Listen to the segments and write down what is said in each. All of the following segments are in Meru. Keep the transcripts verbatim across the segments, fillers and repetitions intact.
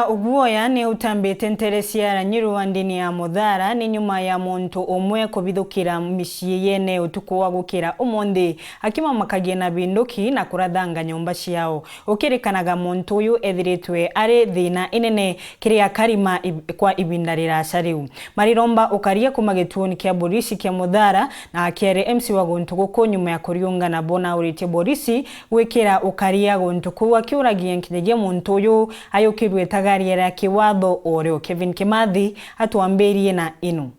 Uguoya ni utambite ntere cia Ranyiro wa ndini ya Muthara ni nyuma ya muntu umwe kubithukira micii yene utuku wa gukira umunthi, akimamakagia na binduki na kurathanga nyomba ciao. Ukirikanaga muntu uyu ethiritwe ari thina inene kiri akari ba ib-, kwa ibinda riraca riu. Mariromba ukaria kuma gituoni kia borisi kia Muthara na akiari M C wa guntu guku nyuma ya kuriungana bona auritie borisi gwikira ukaria guntu kuu, akiuragia nkinyagia muntu uyu ayukirue ta gari ya kiwatho o rio. Kevin Kimathi atwambirie na inu.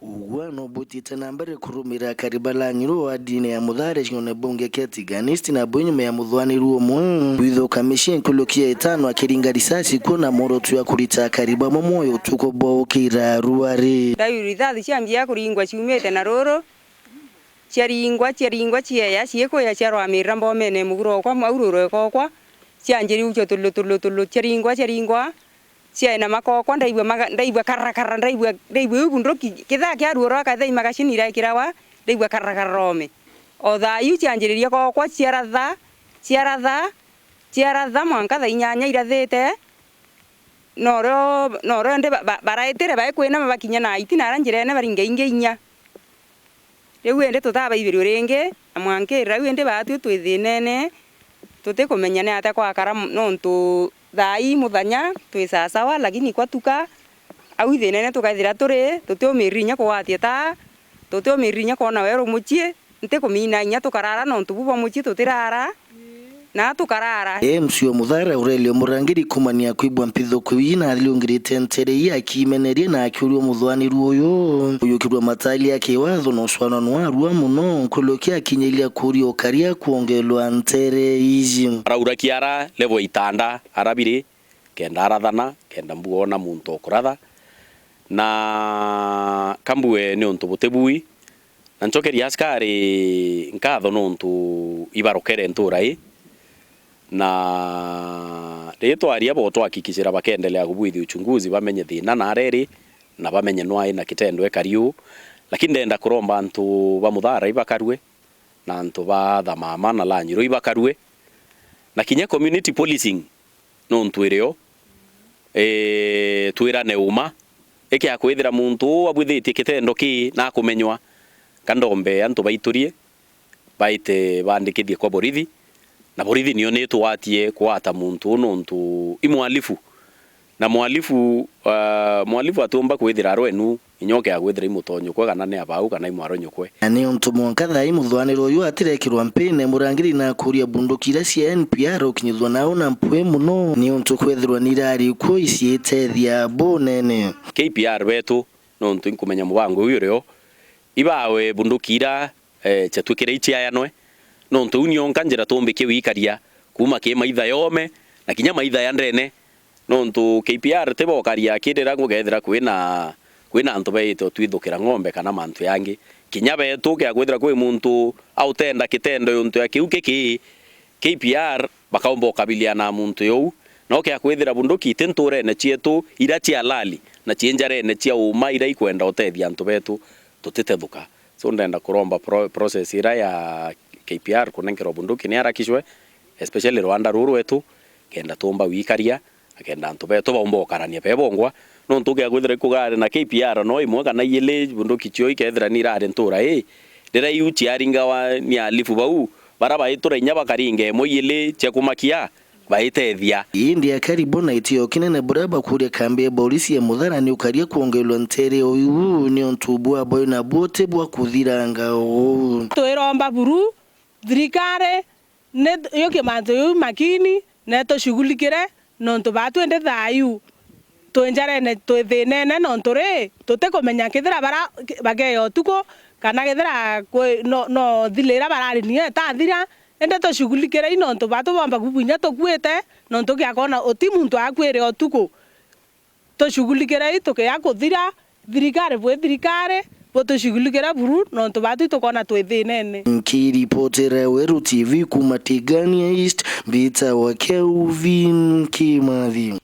Ugwa no butite na mbere kurumira akari ba Ranyiro wa ndini ya Muthara cione bunge kia Tigania East na bwi nyuma ya muthwaniru umwe kwithuka micii nkuruki ya itano akiringa risasi kuo na mworoto ya kurita akari bamwe mwoyo utuku bwa ukira ruari. Ndau rithathi ciambia kuringwa ciumite na ruru, ciaringwa, ciaringwa, cieya, ciikuya, ciarwamirira mbomene muguro okwa, mwaururo okwa, cianjiri ucio tulu, tulu, tulu, ciaringwa, ciaringwa, ciaina makokwa, ndaigua maga-, ndaigua karakara, ndaigua, ndaigua iu bunduki, kithaa kia ruoro akathaa imagacini iraikirawa, ndaigua karakara rome. O thaa iu cianjiririe kokwa, ciaratha, ciaratha, ciaratha, mwanka thaa inyanya irathite, norio, norio ndi ba-, ba-, baraitire baikwinama bakinya na iti nara njirene baringa ingi inya. Riu indi tutabaibirue ringi, na mwankirira riu indi baatwi twi thinene, tutikumenya ni atia kwakara m-, nontu thaa ii muthenya twi sasawa, lakini kwatuka, au ithinene tukaithira turi, tutiumirira inya kugwatia taa, tutiumirira inya kwona weru mucii, ntikumina inya tukarara nontu bu bwa mucii tutirara. Na tukarara. M C wa Muthara Aurelio Murangiri kumania kwibwa mpithuku ii na athiungirite ntere ii akimeneria na akiuria muthwaniru uyu uyukirwa matali ya kiwatho na ucwanwa nwarua muno nkuruki akinyiria kuria ukaria kwongelwa ntere iji. Araura kiara level itanda arabiri kenda arathana kenda mbuona muntu ukuratha na kambue ni untu butibui. Na ncokeria askari nkatho nontu ibarokere ntura ii, na riria twaria bo twahakikishira bakeendelea kubwithia uchunguzi, bamenye thina naria iri, na bamenye nwa ina kitendo ekari uu. Lakini ndenda kuromba antu ba Muthara ibakarue, na antu ba Thamama na Lanyiro ibakarue, na kinya community policing nontu irio, ii, twirane uma. Ikia kwithira muntu uu abwithitie kitendo kii na akumenywa, ka ndombe antu baiturie baite baandikithie kwa borithi, na borithi nio ni itwatie kugwata muntu uu nontu i mwalifu. Na mwalifu, ah, mwalifu atiumba kwithira arwenu, inya ukea kwithira i mutonyukwe kana ni abau kana i mwaronyukwe. Na ni untu mwanka thaa ii muthwaniro uyu atirekirwa mpine, murangiri na akuria bunduki iria cia N P R ukinyithua nau na mpwi muno, ni untu kwethirwa ni irari kuo iciitethia bunene. K P R betu, nontu inkumenya mubango uyu urio, ibawe bunduki iria, eh, ciatwikire iciayanwe, nontu uu nionka njira tumbikie wikaria kuuma ki maitha yome na kinya maitha ya ndene. Nontu K P R ti bokaria kiri riria gukethira kwina, kwina antu beite utwithukira ng'ombe kana mantu yangi. Kinya betu kea kwithira kwi muntu autenda kitendo yuntu ya kiu kiki, K P R bakaumba ukabiliana na muntu yuu. No kea kwithira bunduki ti nturene cietu iria cia halali na cii njarene cia uma iria ikwenda utethia antu betu, tutitethuka. So ndenda kuromba pro-, process iria ya K P R kunenkerwa bunduki ni arakishwe, especially rwanda ruru rwetu, kenda tumba wikaria, na kenda antu betu baumba ukarania bebongwa. Nontu ukia kwithira ikugari na K P R no imwe kana ijili bunduki cio ikethira ni irari ntura ii, riria iu ciaringawa ni alifu bau, bara baitura inya bakaringa imwe ijili cia kumakia, baitethia. Indi akari bona itio kinene buria bakuria kambi ya borisi ya Muthara ni ukaria kwongerwa ntere uyu ni untu bwa boyo na buote bwa kuthiranga uu. Twiromba buru thirikari ni yukie mantu juu makini na itushughulikire, nontu baatwi ndi thayu twi njarene, twi thinene, nontu ri tutikumenya kethira bara bakeya utuku kana kethira kwi, no, no thilira barari niyo itathira. Indi tushughulikirei nontu batu bomba kubu inya tukuite, nontu giakona uti muntu akuire utuku. Tushughulikirei tukia kuthira, thirikari bwi thirikari, butushughulikire buru, nontu batu itukona twi thinene. Nkiripotera Weru T V kuma Tigania East, mbitawa Kelvin Kimathi.